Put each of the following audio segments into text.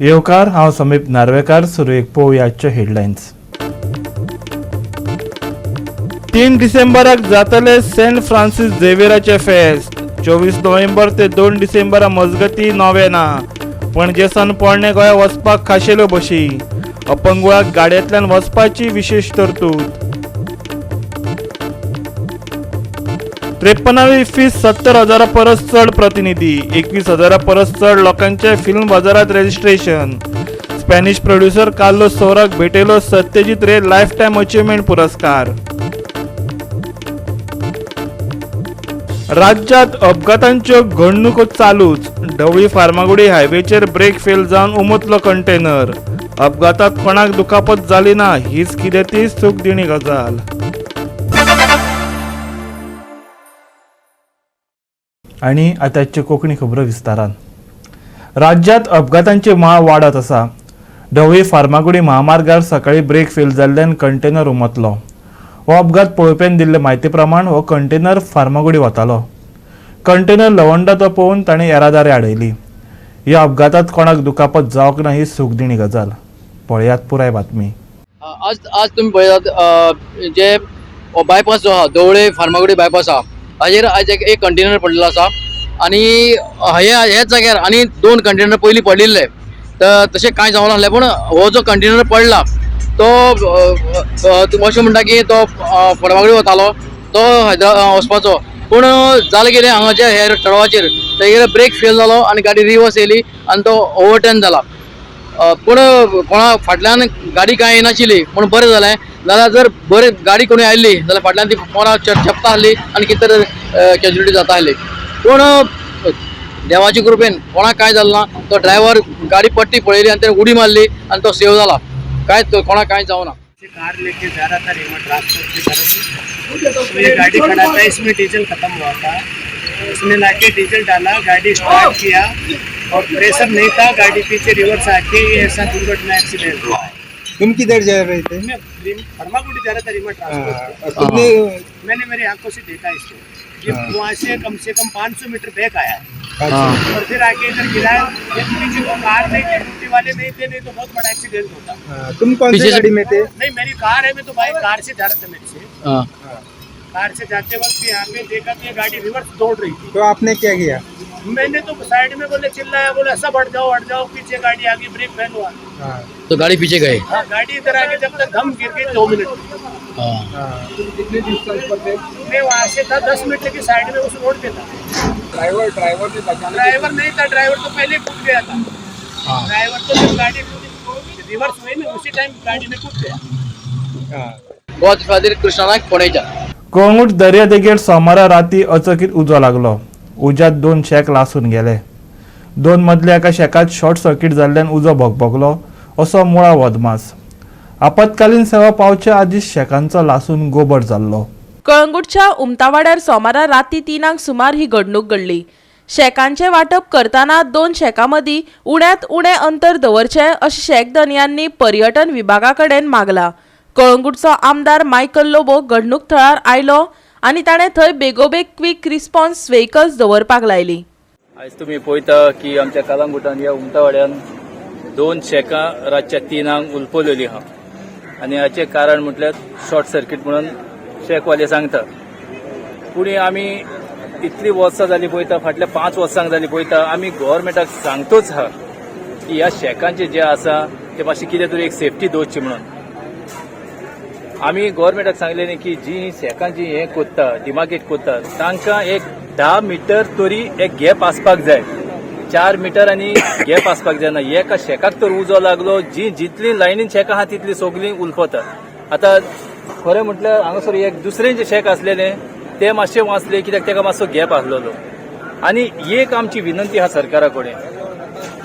येवकार, हांव समीप नार्वेकार. सुरवेक पळोवया हेडलायन्स. 3 डिसेंबराक जातले सेंट फ्रांसीस झेवियराचे फेस्त. 24 नोव्हेंबर ते 2 डिसेंबरा मजगती नोवेना. पणजे सावन पोरणे गोंया वचपाक खाशेल्यो बशी. अपंगुळाक गाडयेंतल्यान वचपाची विशेश तरतूद. 53वी इफ्फी 70 हजारा परस चड प्रतिनिधी. 21 हजारा परस चड लोकांचे फिल्म बाजारात रजिस्ट्रेशन. स्पॅनिश प्रोड्युसर कार्लोस सौराक भेटयलो Satyajit Ray life time achievement पुरस्कार. राज्यात अपघातांच्यो घडणुको चालूच. ढवळी फार्मागुडी हायवेचेर ब्रेक फेल जावन उमथलो कंटेनर. अपघातात कोणाक दुखापत जाली ना, हीच कितें ती सुखदिणी गजाल. आनी आतांच्यो कोंकणी खबरो विस्तारान. राज्यात अपघातांची माळ वाडत आसा. ढवळी फार्मागुडी महामार्गार सकाळी ब्रेक फेल जाल्ल्यान कंटेनर उमथलो. हो अपघात पळोवप्यान दिल्ले म्हायती प्रमाण हो कंटेनर फार्मागुडी वतालो. कंटेनर लवंडा तो पळोवन ताणें येरादारी आडयली. ह्या अपघातात कोणाक दुखापत जावंक ना, ही सुखदिणी गजाल. पळयात पुराय बातमी. आज आज तुमी पळयतात जे बायपास जो आहा, ढवळे फार्मागुडी बायपास आहा, हाजेर आयज एक कंटेनर पडलेलो आसा आनी हे हेच जाग्यार आनी दोन कंटेनर पयलीं पडिल्ले, तर तशें कांय जावं नासलें. पूण हो जो कंटेनर पडला तो अशें म्हणटा की तो फार्मागुडी वतालो, तो वचपाचो. पूण जालें कितें, हांगाच्या हे चेडवाचेर तेगेले ब्रेक फेल जालो आनी गाडी रिवर्स येयली आनी तो ओवरटर्न जाला. पूण कोणा फाटल्यान गाडी कांय येनाशिल्ली पूण बरें जालें. नाल्यार जर बरें गाडी कोणी आयिल्ली जाल्यार फाटल्यान ती कोणा चेपता आसली आनी कितें तरी कॅज्युलिटी जाता आसली. पूण देवाचे कृपेन कोणाक कांय जालें ना. तो ड्रायव्हर गाडी पट्टी पळयली आनी तेणें उडी मारली आनी तो सेव जाला. कांय कोणाक कांय जावना. कार लेके जा रहा था रेमा ट्रांसपोर्ट की तरफ से, तो ये गाड़ी खड़ा था, इसमें डीजल खत्म हुआ था. इसने लाके डीजल डाला, गाड़ी स्टार्ट किया और प्रेशर नहीं था, गाड़ी पीछे रिवर्स आके ये ऐसा दुर्घटना एक्सीडेंट हुआ है. तुम किधर जा रहे थे? मैं फर्मागुडी जा रहा था रीमा ट्रांसपोर्ट. हाँ, तुमने मैंने मेरी आंखों से देखा इसको. ये वहाँ से कम 500 मीटर बैक आया और फिर आके इधर गिरा है. ये पीछे को कार नहीं थी, ड्यूटी वाले नहीं थे, नहीं तो बहुत बड़ा एक्सीडेंट होता. हाँ, तुम कौन पीछे सी से- गाड़ी में थे? नहीं, मेरी कार है. मैं तो भाई कार से जा रहा था मेरे से. कार से जाते वक्त यहाँ पे देखा तो ये गाड़ी रिवर्स दौड़ रही थी. तो आपने क्या किया? मैंने तो साइड में बोले, चिल्लाया, बोले ऐसा बढ़ जाओ, हट जाओ. पीछे गाड़ी आ गई, ब्रेक फेल हुआ. तो गाडी पीछे गए? हाँ, गाड़ी इधर आके जब तक धम गिर गई 2 मिनट. हाँ. तुम कितने डिस्टेंस पर थे? मैं वहाँ से था 10 मीटर की साइड में, उस रोड पे था. ड्राइवर, ड्राइवर ने बचाने ड्राइवर नहीं था. ड्राइवर तो पहले कूद गया था. ड्राइवर तो जब गाड़ी रिवर्स हुई ना, उसी टाइम गाड़ी में कूद गया. हाँ. गोवा खातीर कृष्णा नायक, फोंडेच्यान. कळंगूट दर्यादेगेर सोमारा राती अचकीत उजो लागलो. उज्यात दोन शॅक लासून गेले. दोन मदल्या एका शॅकात शॉर्ट सर्किट जाल्ल्यान उजो भोगभोगलो असो मुळावो अदमास. आपत्कालीन सेवा पावचे आदींच शॅकांचो लासून गोबर जाल्लो. कळंगूटच्या उमतावाड्यार सोमारा राती 3ांक सुमार ही घडणूक घडली. शॅकांचें वांटप करतना दोन शॅकां मदीं उण्यांत उणें अंतर दवरचें अशें शॅक धनयांनी पर्यटन विभागा कडेन मागलां. कळंगूटचो आमदार मायकल लोबो घडणूक थळार आयलो आनी ताणें थंय बेगोबेग क्विक रिस्पॉन्स व्हेकल्स दवरपाक लायली. आयज तुमी पळयता की आमच्या कलंगुटान ह्या उमतावाड्यान दोन शॅकां रातच्या 3ांक उलपवलेली आहा आनी हाचें कारण म्हटल्यार शॉर्ट सर्किट म्हणून शॅकवाले सांगता. पूण आमी इतली वर्सां जालीं पळयता, फाटल्या 5 वर्सांक जालीं पळयता, आमी गोवोरमेंटाक सांगतूच आहा की ह्या शॅकांचें जें आसा तें मातशें कितें तरी एक सेफ्टी दवरची म्हणून. आमी गोवोरमेंटाक सांगलें न्ही की जी शॅकां जी हें कोत्ता, डिमार्केट कोत्ता, तांकां एक 10 मिटर तरी एक गॅप आसपाक जाय. 4 मिटर आनी गॅप आसपाक जायना. एका शॅकाक तर उजो लागलो, जी जितली लायनीन शॅकां आहा तितली सगळीं उलपता. आतां खरें म्हटल्यार हांगासर एक दुसरें जे शॅक आसलेलें ते मातशें वाचले, कित्याक ताका मातसो गॅप आसलेलो. आनी एक आमची विनंती आहा सरकारा कडेन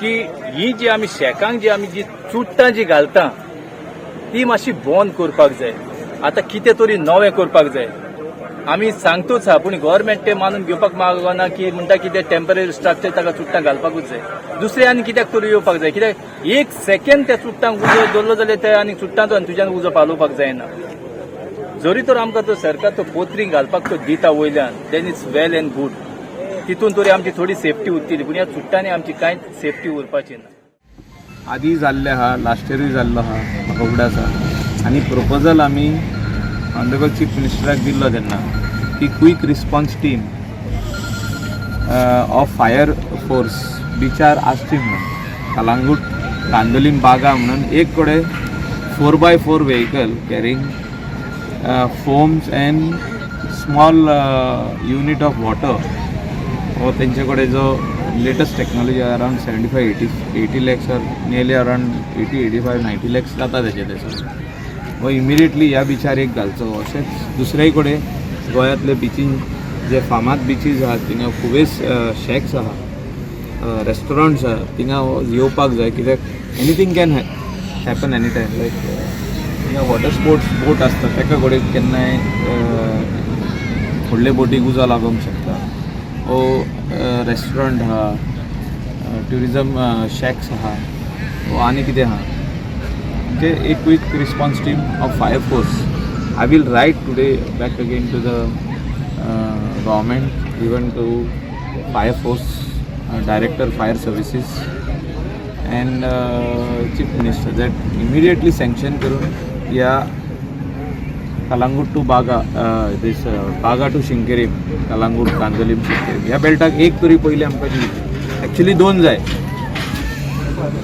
की ही जी आमी शॅकांक जी आमी जी चुडटां जी घालता ती मातशी बंद करपाक जाय. आतां कितें तरी नवें करपाक जाय. आमी सांगतूच आहा, पूण गव्हर्मेंट ते मानून घेवपाक मागना की म्हणटा की ते टेंपररी स्ट्रक्चर, ताका चुडटां घालपाकूच जाय, दुसरें आनी कित्याक तरी येवपाक जाय. कित्याक एक सेकंड त्या चुडटांक उजो दवरलो जाल्यार ते आनी चुडटांचो आनी तुज्यान उजो पालोवपाक जायना. जरी तर आमकां तो सरकार तो पोत्रींग घालपाक तो दिता वयल्यान, then it's well and good. तितून तरी आमची थोडी सेफ्टी उरतली, पूण ह्या चुडटांनी आमची कांयच सेफ्टी उरपाची ना. आदी जाल्लें आहा, लास्ट इयरूय जाल्लो आहा, म्हाका उगडास आहा. आनी प्रोपोजल आमी ऑनरेबल चीफ मिनिस्टराक दिल्लो तेन्ना की quick response team of fire force बिचार आसची म्हणून, कलांगूट कांदोलीम बागा म्हणून एक कडेन 4x4 vehicle carrying foams and small unit of water हो तेंचे कडेन जो latest technology around 75 80 lakhs or nearly around 80 85 90 lakhs जाता तेचे तेचो हो इमिडिएटली ह्या बिचार एक घालचो. अशेंच दुसरेय कडेन गोंयांतले बिचीन जे फामाद बिचीज आहात थिंगा खुबेच शॅक्स आहा, रेस्टॉरंट्स आहा, थिंगा येवपाक जाय कित्याक anything can happen any time. Like थिंगा वॉटर स्पोर्ट्स बोट आसता तेका कडेन केन्नाय व्हडले बोटीक उजो लागोंक शकता. ओ रेस्टॉरंट आहा, ट्युरिजम शॅक्स आहा ओ आनी कितें आहा म्हणजे एक quick response team of fire force. I will write today back again to the government, even to fire force director fire services and chief minister that immediately sanction करून ह्या Calangute to Baga, this Baga to Sinquerim, Calangute Candolim Sinquerim ह्या बेल्टाक एक तरी पयलीं आमकां दिवची. Actually दोन जाय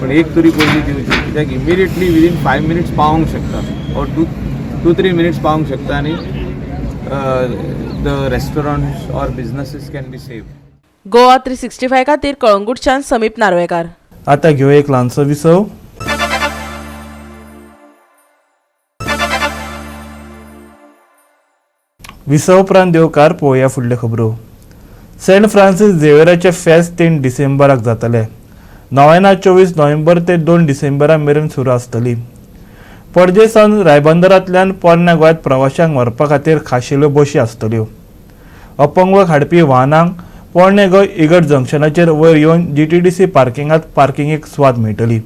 पण एक तरी पयलीं दिवची कित्याक इमिडिएटली विदीन 5 मिनिट्स पावोंक शकता ऑर 2-3 मिनिट्स पावोंक शकता आनी the restaurants or businesses can be save. Goa 365 खातीर कळंगूटच्यान समीप नार्वेकार. आतां घेवया एक ल्हानसो विसव. विसव उपरांत देवकार पळोवया फुडल्यो खबरो. सेंट फ्रांसीस झेवियराचें फेस्त 3 डिसेंबराक जातलें. नोवेना 24 नोव्हेंबर ते 2 डिसेंबरा मेरेन सुरू आसतली. पणजे सावन रायबंदरांतल्यान पोरण्या गोंयांत प्रवाशांक व्हरपा खातीर खाशेल्यो बशी आसतल्यो. अपंगवाक हाडपी वाहनांक पोरणे गोंय इगर्ज जंक्शनाचेर वयर येवन जीटीडीसी पार्किंगांत पार्किंगेक सुवात मेळटली.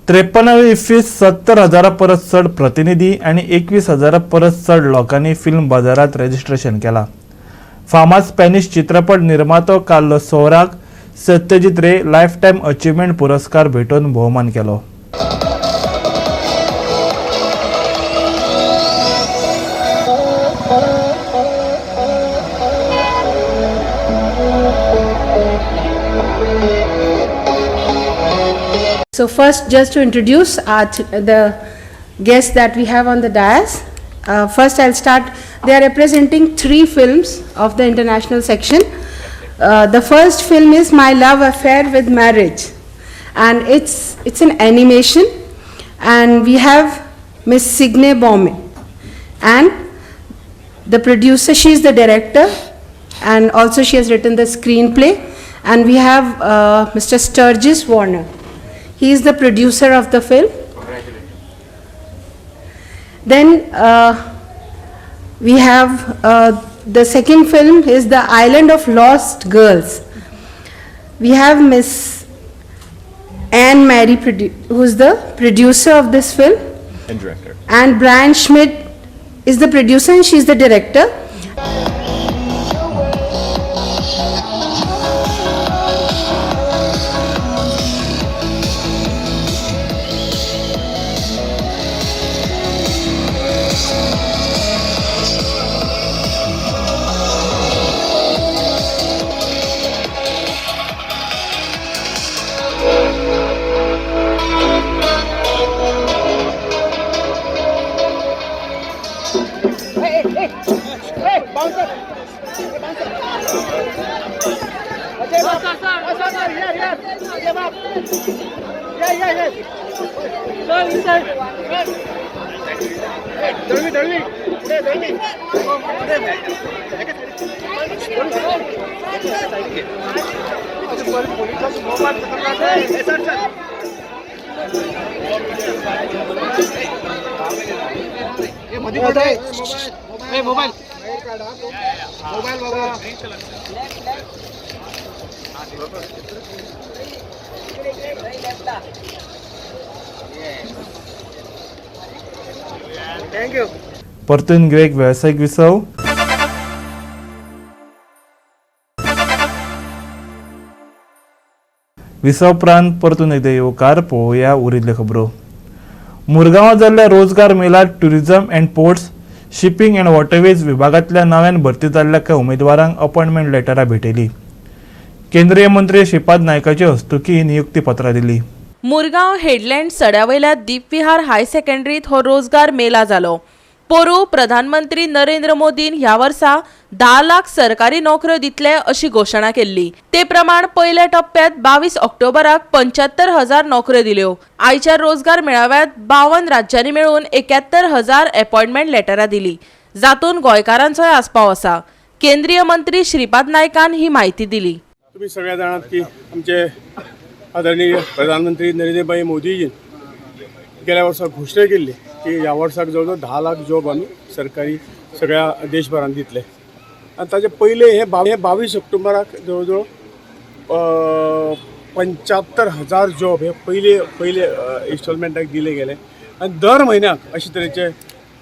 त्रेपनावे इफ्फीत 70,000 परस चड प्रतिनिधी आनी 21,000 परस चड लोकांनी फिल्म बाजारात रजिस्ट्रेशन केला. फामाद स्पॅनिश चित्रपट निर्मातो Carlos सौराक Satyajit Ray lifetime achievement पुरस्कार भेटोवन भोवमान केलो. So first, just to introduce the guests that we have on the dais. First, I'll start. They are representing three films of the international section. The first film is My Love Affair with Marriage, and it's an animation, and we have Miss Signe Baume, and the producer, she is the director, and also she has written the screenplay, and we have Mr. Sturgis Warner. He is the producer of the film. Then we have the second film is The Island of Lost Girls. We have Miss Anne Mary, who is the producer of this film. And director. And Brian Schmidt is the producer and she is the director. परतून घेवया एक वेवसायीक विसव. विसव उपरांत परतून एकदां येवकार पळोवया उरिल्ल्यो खबरो. मुरगांवां जाल्ल्या रोजगार मेलात tourism and ports, shipping and waterways विभागांतल्या नव्यान भरती जाल्ल्या कांय उमेदवारांक अपॉयंटमेंट लेटरां भेटयली. केंद्रीय मंत्री श्रीपाद नायकाचे हस्तुकी नियुक्ती पत्रां दिली. मुरगांव हेडलँड सड्यावयल्या दीपविहार हाय सेकंडरीत हो रोजगार मेला जालो. पोरू प्रधानमंत्री नरेंद्र मोदीन ह्या वर्सा 10 लाख सरकारी नोकऱ्यो दितले अशी घोशणा केल्ली. ते प्रमाण पयल्या टप्प्यात 22 ऑक्टोबराक 75,000 नोकऱ्यो दिल्यो. आयच्या रोजगार मेळाव्यात 52 राज्यांनी मेळून 71,000 अपॉयंटमेंट लेटरां दिली, जातून गोंयकारांचोय आस्पाव आसा. केंद्रीय मंत्री श्रीपाद नायकान ही म्हायती दिली. तुम्ही सगळ्या जाणात की आमचे आदरणीय प्रधानमंत्री नरेंद्रभाई मोदीजीन गेल्या वर्सा घोशणा केल्ली की ह्या वर्साक जवळ जवळ 10 लाख जॉब आमी सरकारी सगळ्या देशभरान दितले. आनी ताजे पयले हे 22 ऑक्टोबराक जवळ जवळ 75,000 जॉब हे पयले पयले इन्स्टॉलमेंटाक दिले गेले. आनी दर म्हयन्याक अशे तरेचे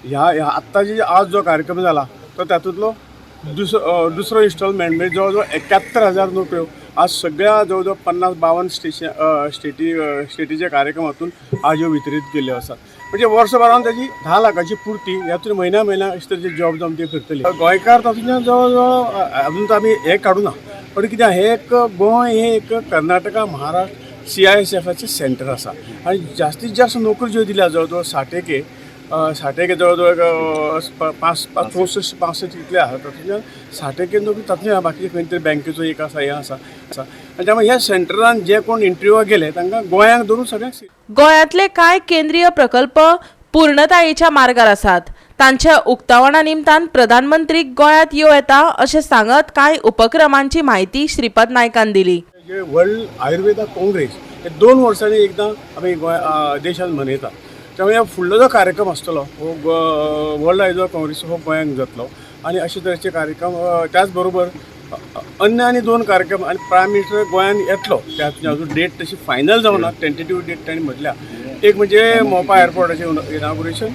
ह्या आत्तां जे आज जो कार्यक्रम जाला तो तातूंतलो दुसरो इन्स्टॉलमेंट म्हणजे जवळ जवळ 71,000 नोकऱ्यो आज सगळ्या जवळ जवळ 50-52 स्टेटीच्या कार्यक्रमातून आज ह्यो वितरीत केल्ल्यो आसात. म्हणजे वर्सभरान ताजी 10 लाखाची पुर्ती ह्यातून म्हयन्या म्हयन्या अशे तरेचे जॉब जावन ते करतले. गोंयकार तातूंतल्यान जवळ जवळ अजून तर आमी हें काडूना, पण कितें हें एक गोंय हें एक कर्नाटका महाराष्ट्र CISFाचें सेंटर आसा आनी जास्तीत जास्त नोकरी ज्यो दिल्या जवळ जवळ 60 जवळ जवळ 65 इतले आसा, तातूंतल्यान 60 नोकरी तातूंतल्यान बाकी खंय तरी बँकेचो एक आसा, हें आसा आनी त्यामुळे ह्या सेंटरान जे कोण इंटरव्यूआक गेले तांकां गोंयांक धरून सगळ्यांक. गोंयांतले कांय केंद्रीय प्रकल्प पूर्णतायेच्या मार्गार आसात. तांच्या उक्तावणा निमतान प्रधानमंत्री गोंयांत येवं येता अशें सांगत कांय उपक्रमांची म्हायती श्रीपाद नायकान दिली. वर्ल्ड आयुर्वेदा काँग्रेस हे 2 वर्सांनी एकदां आमी गोंय देशांत मनयतात. त्यामुळे ह्या फुडलो जो कार्यक्रम आसतलो हो वर्ल्ड आयुर्वेदा काँग्रेस हो गोंयांत जातलो आनी अशे तरेचे कार्यक्रम त्याच बरोबर अन्य आनी 2 कार्यक्रम आनी प्रायम मिनिस्टर गोंयांत येतलो. त्या अजून डेट तशी फायनल जावना, टेंटेटीव डेट तांणी म्हटल्या एक म्हणजे मोपा एअरपोर्टाचें इनागुरेशन,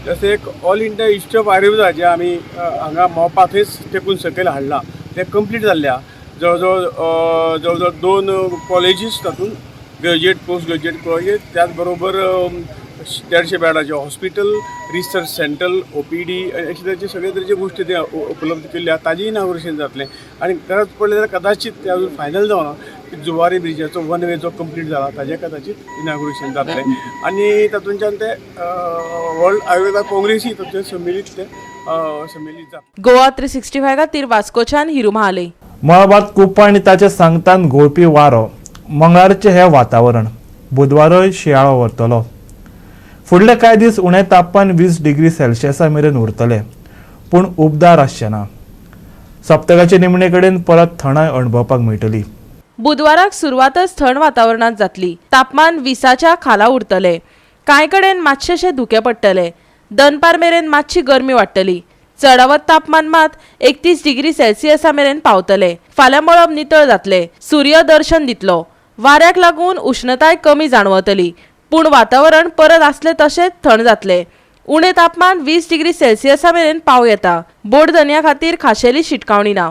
तशें एक All India Institute of Ayurveda जें आमी हांगा मोपा थंयच तेकून सकयल हाडलां तें कंप्लीट जाल्लें आहा. जवळ जवळ जवळ जवळ 2 कॉलेजीस तातूंत ग्रॅज्युएट पोस्ट ग्रॅज्युएट कॉलेज, त्याच बरोबर 150 बेडाचें hospital, research centre, OPD अशे तरेचे सगळे तरेचे गोश्टी ते उपलब्ध केल्ले आहा, ताजें इनागुरेशन जातलें. आनी गरज पडली जाल्यार कदाचीत ते अजून फायनल जावना की जुवारी ब्रिजाचो वन वे जो कंप्लीट जाला ताजें कदाचीत इनागुरेशन जातलें. आनी तातूंतल्यान ते वर्ल्ड आयुर्वेदा काँग्रेसूय तातूंत सम्मिलीत ते सम्मिलीत जातले. गोवा 365 खातीर वास्कोच्यान हिरू महाले. मळबांत कुपां आनी ताच्या सांगतान घोळपी वारो. मंगळारचें हें वातावरण. बुधवारय शिंयाळो वरतलो. फुडले कांय दीस उणें तापमान 20 डिग्री सेल्सियसा मेरेन उरतलें, पूण उबदार आसचें ना. सप्तकाचे निमणे कडेन परत थंडाय अणभवपाक मेळटली. बुधवाराक सुरवातच थंड वातावरणांत जातली. तापमान 20च्या खाला उरतलें. कांय कडेन मातशेशें धुकें पडटलें. दनपार मेरेन मातशी गरमी वाडटली. चडावत तापमान मात 31 डिग्री सेल्सियसा मेरेन पावतलें. फाल्यां मळब नितळ जातलें. सूर्य दर्शन दितलो. वाऱ्याक लागून उश्णताय कमी जाणवतली, पूण वातावरण परत आसलें तशेंच थंड जातलें. उणें तापमान 20 डिग्री सेल्सियसा मेरेन पावं येता. बोडधनया खातीर खाशेली शिटकावणी ना.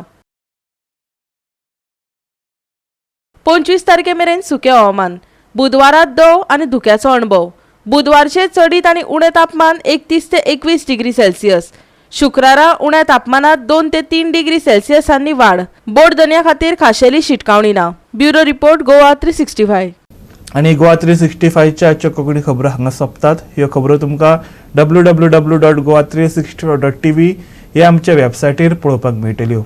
25 तारखे मेरेन सुकें हवामान. बुधवारा दव आनी धुक्याचो अणभव. बुधवारचें चडीत आनी उणें तापमान 31 ते 21 डिग्री सेल्सियस. शुक्रारा उण्या तापमानात 2 ते 3 डिग्री सेल्सियसांनी वाड. बोडधनया खातीर खाशेली शिटकावणी ना. Bureau report, Goa 365. आनी गोवा 365च्या आजच्यो कोंकणी खबरो हांगा सोंपतात. ह्यो खबरो तुमकां www.goa365.tv हे आमच्या वेबसायटीर पळोवपाक मेळटल्यो.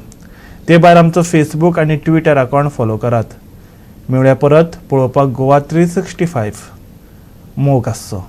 ते भायर आमचो फेसबूक आनी ट्विटर अकावंट फॉलो करात. मेळया परत पळोवपाक गोवा 365. मोग आसचो.